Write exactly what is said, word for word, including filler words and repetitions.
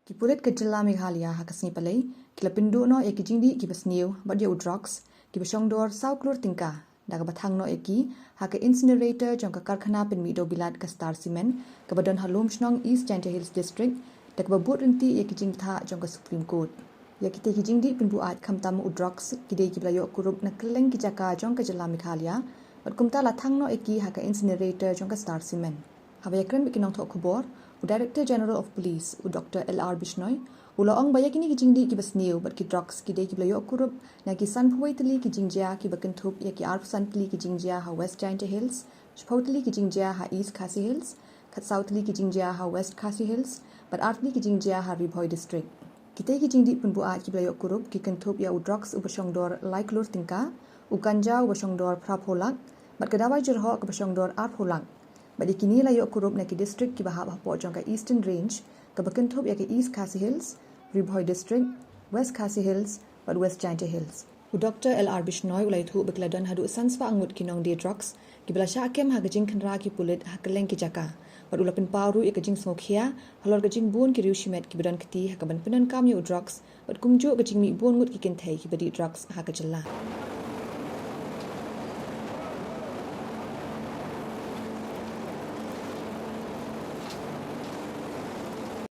Ki pulit ka jylla Meghalaya ha ka sngi Palei ki la pynduh noh ïa ki jingdih kiba sniew bad ïa u drugs kiba shongdor saw klur tyngka, da kaba thang noh ïa ki ha ka incinerator jong ka karkhana pynmih dewbilat ka Star Cement kaba don ha Lumshnong, East Jaintia Hills District, da kaba bud ryntih ïa ki jingbthah jong ka Supreme Court. Ïa kitei ki jingdih pynbuaid khamtam u drugs ki dei kiba la ïoh kurup na kylleng ki jaka jong ka jylla Meghalaya, bad kumta la thang noh ïa ki ha ka incinerator jong ka Star Cement. Haba ïakren bad ki nongthoh khubor, u Director General of Police, u Doctor L R Bishnoi, u la ong ba ïa kine ki jingdih kiba sniew bad ki drugs ki dei kiba la ïoh kurup na ki sanphew wei tylli ki jingjia kiba kynthup ïa ki arphew san tylli ki jingjia ha West Jaintia Hills, shiphew tylli ki jingjia ha East Khasi Hills, khatsaw tylli ki jingjia ha West Khasi Hills, bad ar tylli ki jingjia ha Ri Bhoi District. Kitei ki jingdih pynbuaid kiba la ïoh kurup ki kynthup ïa u drugs uba shongdor lai klur tyngka, u ganja uba shongdor phraphew lak, bad ka dawai jyrhoh kaba shongdor arphew lak. Bad ïa kine la ïoh kurup na ki district kiba hap hapoh jong ka Eastern Range, kaba kynthup ïa ka East Khasi Hills, Ri Bhoi District, West Khasi Hills, bad West Jaintia Hills. U Doctor L R Bishnoi u la ïathuh ba ki la don haduh san spah ngut ki nongdie drugs kiba la shah kem ha ka jingkhynra ki pulit ha kylleng ki jaka, bad u la pynpaw ruh ïa ka jingsngewkhia halor ka jingbun ki riewshimet kiba don kti ha kaban pyndonkam ïa u drugs, bad kumjuh ka jingmih bun ngut ki kynthei kiba dih drugs ha ka jylla.